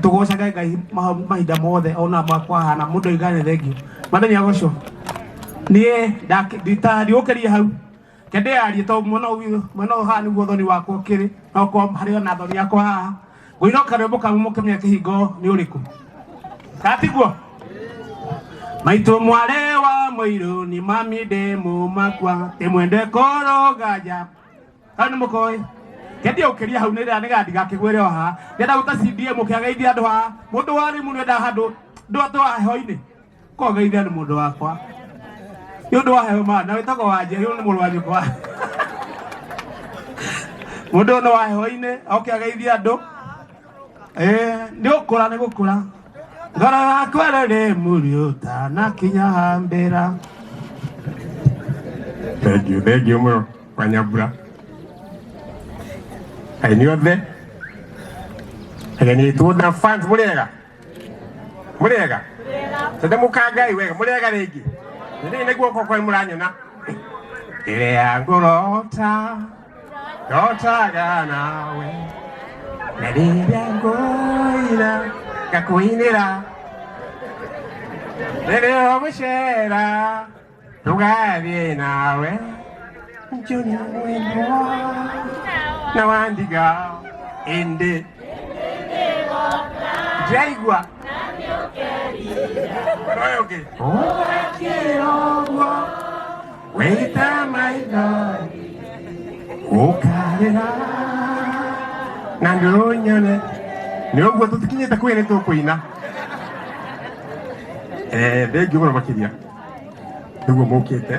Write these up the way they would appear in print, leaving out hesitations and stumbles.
Tũgocage Ngai mahinda mothe ona makwahana mũndũ oigane thengio. Mwathani agocwo. Niĩ ndĩũkĩrie hau ke ndĩyarie tondũ mwena ũyũ mwena ũyũ haha nĩguo thoni wakwa ũkĩrĩ na okorwo harĩ ona thoni yakwa haha ngũina karwĩmbo kamwe mũkĩmenya kĩhingo nĩ ũrĩkũ kana tiguo. Maitũ mwarĩ wa mũirũ ni mami ndĩ mũmakwa tĩmwende kũrũganja hau nĩ mũkoĩ kendia ũkĩria hau nĩ nĩgetha ndigakĩgwĩre o haha. Ndĩrenda gũta CDM ũkĩageithia andũ haha mũndũ wa rĩmu nĩendaga handũ ndũ wa heho-inĩ kogeithia nĩ mũndũ wakwa nĩ ũndũ wa heho ma na wĩtagwo wa Njeri nĩ mũrũ wa nyũkwa mũndũ ũyũ nĩ wa heho-inĩ oke ageithia andũ. Nĩ gũkũra nĩ gũkũra ngoro yakwa rĩrĩ mũriũ tanakinya hambĩra. Thank you, thank you mũno Wanyambura. Aini othe ageni aitũ na fans mũrĩega mũrĩega tende mũkangai wega mũrĩega rĩngĩ nĩ nĩ guoko kwa mũranyona rĩrĩa ngũrota ndotaga nawe na rĩrĩa ngũina ngakũinĩra rĩrĩa ũgũcera tũgathiĩ nawe Joni mwendwa na wandiga ĩndĩ ndiraigua ũyũ ũngĩ ũgakĩra ũguo wĩta maitho ũkarĩra na ndũnyone nĩ ũguo tũtikinyĩte kwĩ nĩ tũkũina. Thengiũ mũno makĩria nĩguo mũkĩte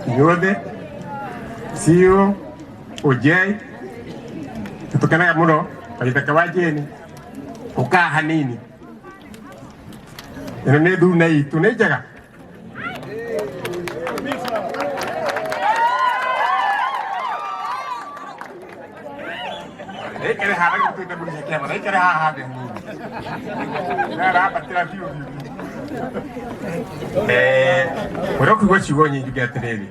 inyuothe CEO Ojei tũkenaga mũno Waithaka wa Jane ũkaa hanini ĩno nĩ thuna itũ nĩ njega. Ikare haha gĩtuĩte mbũri cia kĩama na ikare haha thĩ hanini arambatĩra biũ biũ. Ũrĩa ũkũigua ciugo nyingĩ njuge atĩrĩrĩ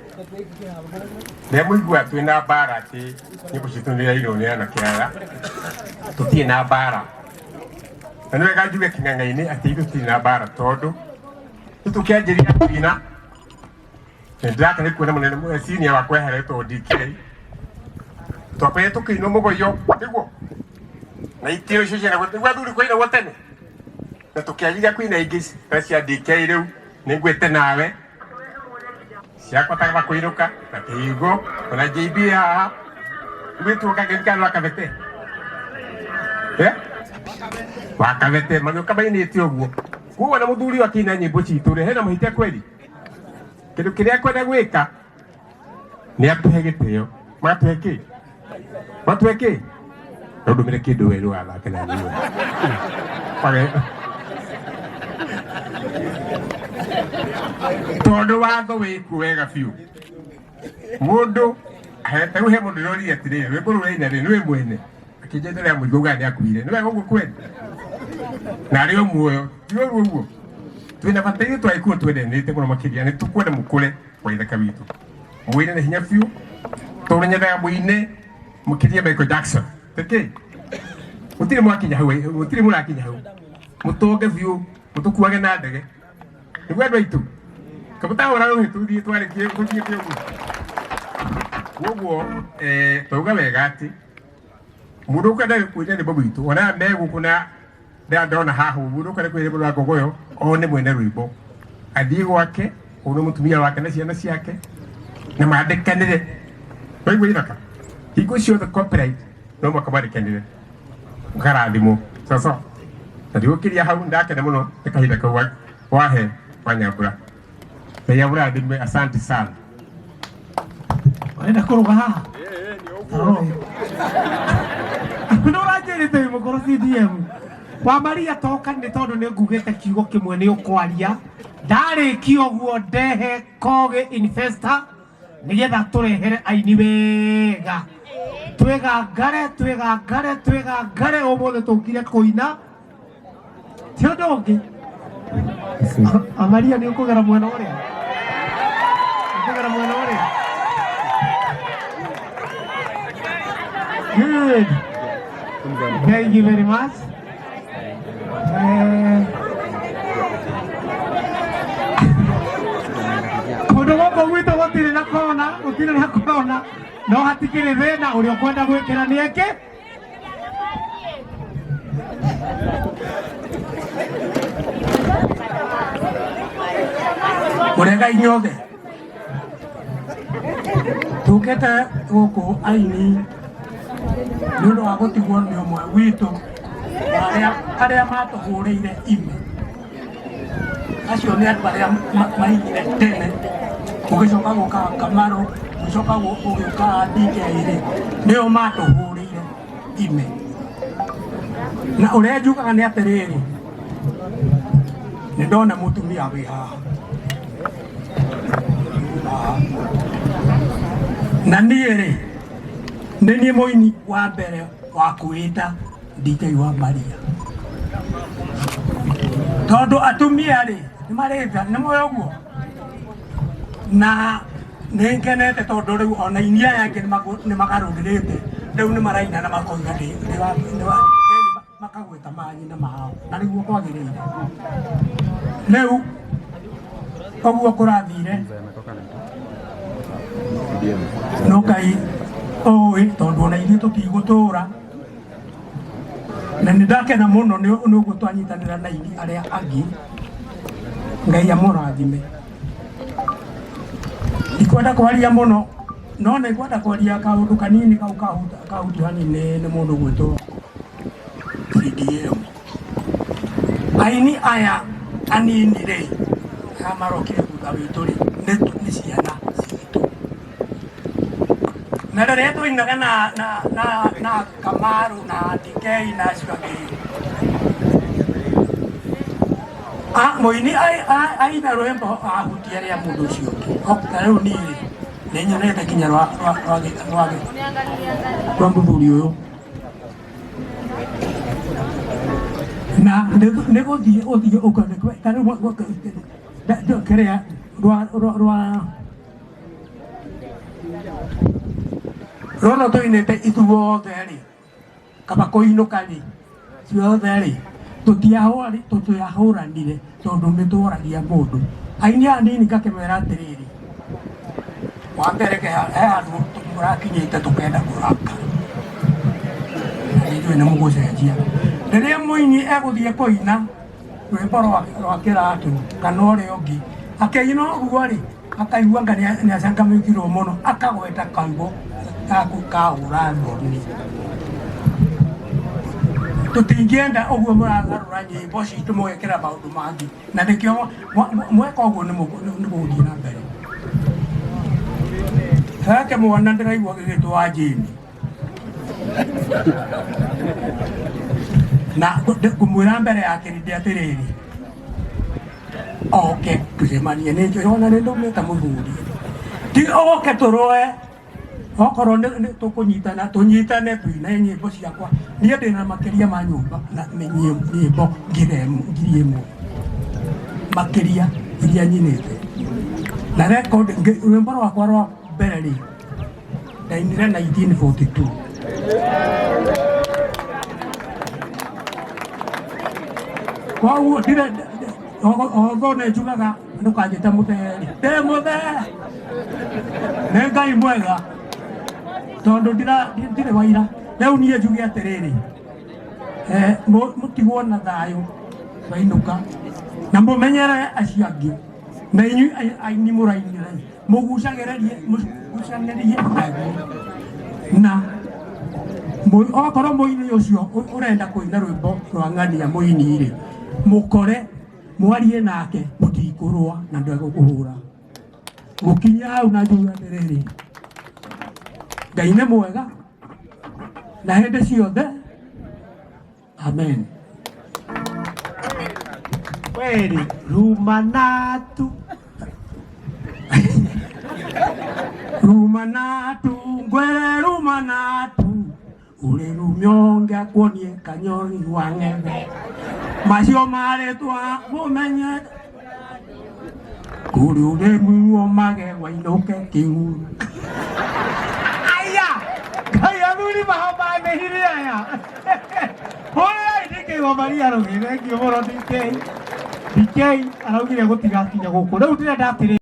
nĩ mũigua twĩ na mbara atĩ nyĩmbo citũ nĩ irainwo nĩ anake aya tũtirĩ na mbara na nĩ wega njuge kĩng'ang'a-inĩ atĩ ithuĩ tũtirĩ na mbara tondũ tũkĩanjĩrĩria kũina nĩndĩraka nĩ kuona mũnene senior wakwa eheretwo DK twakorire tũkĩinwo mũgoyo nĩguo na itĩo icio ciana nĩguo athuri kũinagwo tene na tũkĩanjĩrĩria kũina ingĩ ta cia DK rĩu nĩ ngwĩte nawe ciakwa ta kũinũka na kĩhingo ona JB haha gwĩtwo kageni kana wakabete wakabete magĩũka mainĩte ũguo koguo na mũthuri ũyũ akĩina nyĩmbo citũ rĩ hena mahĩtia kweli kĩndũ kĩrĩa akwenda gwĩka nĩ atũhe gĩtĩo matũhe kĩ matũhe kĩ no ndũmĩre kĩndũ werũ athake na niĩ. Tondũ watho wĩkuo wega biũ mũndũ ta rĩu he mũndũ ũrorire atĩrĩrĩ rwĩmbo rũu raina rĩ nĩwe mwene akĩnjetherera mũrigo ugaga nĩ akuire nĩ wega ũguo kweli na arĩ o muoyo ti ũru ũguo twĩna bata ithuĩ twagĩkuo twendanĩte mũno makĩria nĩ tũkwenda mũkũre wa ithaka witũ mũine na hinya biũ tondũ nyendaga mũine mũkĩrie Michael Jackson tĩkĩ mũtirĩ mwakinya hau mũtirĩ mũrakinya hau mũtonge biũ mũtũkuage na ndege nĩguo andũ aitũ kamũtahũra rũhĩ tũthiĩ twarĩkie tũthiĩte ũguo koguo twauga wega atĩ mũndũ ũkwenda kũina rwĩmbo rwitũ ona me gũkũ na ndĩra ndona haha ũguo mũndũ ũkwenda kũina rwĩmbo rwa ngogoyo one mwene rwĩmbo athiĩ gwake one mũtumia wake na ciana ciake na mandĩkanĩre waigua ithaka hingo ciothe copyright no mũhaka mandĩkanĩre ũkarathimwo coco na ndigũkĩria hau ndakena mũno nĩ kahinda kau wahe wanyambura Ngai amũrathime asante sana. Ũrenda kũrũga haha? Nĩ ũranjĩrĩte wĩ mũkũrũ CDM. Wa Maria toka nĩ tondũ nĩ ngugĩte kiugo kĩmwe nĩ ũkwaria. Ndarĩkia ũguo ndehe Kogĩ Investor nĩgetha tũrehere aini wega. Twĩgangare, twĩgangare, twĩgangare ũmũthĩ tũkire kũina. Ti ũndũ ũngĩ. Amaria nĩ ũkũgera mwena ũrĩa. Ũkũgera mwena ũrĩa. Good. Thank you very much. Kũndũ gũkũ gwitũ gũtirĩ na corona, gũtirĩ na corona, no hatikĩrĩ thĩna, ũrĩa ũkwenda gwĩkĩra nĩ eke. Mũrega inyuothe, tũkĩte gũkũ aini nĩ ũndũ wa gũtigwo nĩ ũmwe witũ wa arĩa matũhũrĩire ime. Acio nĩ andũ arĩa mainire tene, gũgĩcoka gũka Kamaru, gũgĩcoka gũgĩũka DK rĩ, nĩo matũhũrĩire ime. Na ũrĩa njugaga nĩ atĩrĩrĩ, nĩ ndona mũtumia wĩ haha na niĩ rĩ, nĩ niĩ mũini wa mbere wa kwĩta DK wa Maria, tondũ atumia rĩ nĩ marĩ tha, nĩ moĩ ũguo, na nĩ ngenete tondũ rĩu ona inia aya angĩ nĩ magarũrĩrĩte, rĩu nĩ maraina na makoiga makagweta manyina mao, na nĩguo kwagĩrĩire. Rĩu ũguo kũrathire no Ngai ũĩ, tondũ ona ithuĩ tũtigũtũra, na nĩ ndakena mũno nĩ ũguo twanyitanĩra na aini arĩa angĩ. Ngai amũrathime. Ndikwenda kwaria mũno, no nĩ ngwenda kwaria kaũndũ kanini kau kahutu hanini nĩ mũndũ gwĩtwo CDM. Aini aya anini rĩ, aya marokire thutha witũ rĩ, nĩ ciana citũ. Na rĩrĩa twainaga na Kamaru na DK na acio angĩ, mũini aina rwĩmbo ahutia rĩa mũndũ ũcio ũngĩ. Ta rĩu niĩ rĩ, nĩ nyonete kinya rwa mũthuri ũyũ, na nĩ gũthiĩ ũthiĩ ũkone ta rĩu kĩrĩa rwa rũrũ tũinĩte ithuothe rĩ, kaba kũinũka rĩ, ciothe rĩ, tũtiahũranire tondũ nĩ tworagia mũndũ. Aini aya nini ngakĩmera atĩrĩrĩ, wa mbere he handũ mũrakinyĩte tũkenda kũrakara, na nĩ njũĩ nĩ mũgũcenjia. Rĩrĩa mũini egũthiĩ kũina rwĩmbo rwa kĩratũ kana ũrĩa ũngĩ, akĩina ũguo rĩ, akaigua anga nĩ acangamũkirwo mũno, akagweta kaugo gaku kahũra thoni. Tũtingĩenda ũguo mũragarũra nyĩmbo citũ mũgekĩra maũndũ mangĩ, na nĩkĩo mweka ũguo nĩ mũgũthiĩ na mbere. Hake mwana ndĩraigua gĩgĩtwo wa Jane, na ngũmwĩra mbere ya kĩrĩndĩ atĩrĩrĩ, oke tũcemanie, nĩ njũĩ ona nĩ ndũmĩte mũthuri, ti oke tũrũe, okorwo nĩ tũkũnyitana tũnyitane tũine nyĩmbo ciakwa. Niĩ ndĩna makĩria ma nyũmba na nyĩmbo 1000 makĩria iria nyinĩte na record. Rwĩmbo rwakwa rwa mbere rĩ, ndainire 1942. Koguo ndirĩ otho nĩ njugaga ndũkanjĩte mũthee, ndĩ mũthee nĩ Ngai mwega, tondũ ndirĩ waira. Rĩu niĩ njuge atĩrĩrĩ, mũtigwo na thayũ twainũka, na mũmenyere acio angĩ, na inyuĩ aini mũrainĩra mũgucagĩrĩrie, mũgucanĩrie naguo, na okorwo mũini ũcio ũrenda kũina rwĩmbo rwa ng'ania mũini rĩ, mũkore mwarie nake, mũtikũrũa na ndegũkũhũra. Gũkinya hau na njuge atĩrĩrĩ, Ngai nĩ mwega na hĩndĩ ciothe, amen. Kweli rumanatu. Rumanatu ngwere, rumanatu uri rumyonge akuonie kanyoni wa ng'ethe macio marĩtwa mũmenye kũrĩ ũrĩmuo mage wainũke kĩng'uru. Aya, Ngai, athuri mahambanĩire aya, hũrĩrai ndikĩgongona. Wetagwo Maria Rũgĩ, thengiũ mũno DK. DK araugire gũtigakinya gũkũ. Rĩu ndĩrenda atĩrĩrĩ.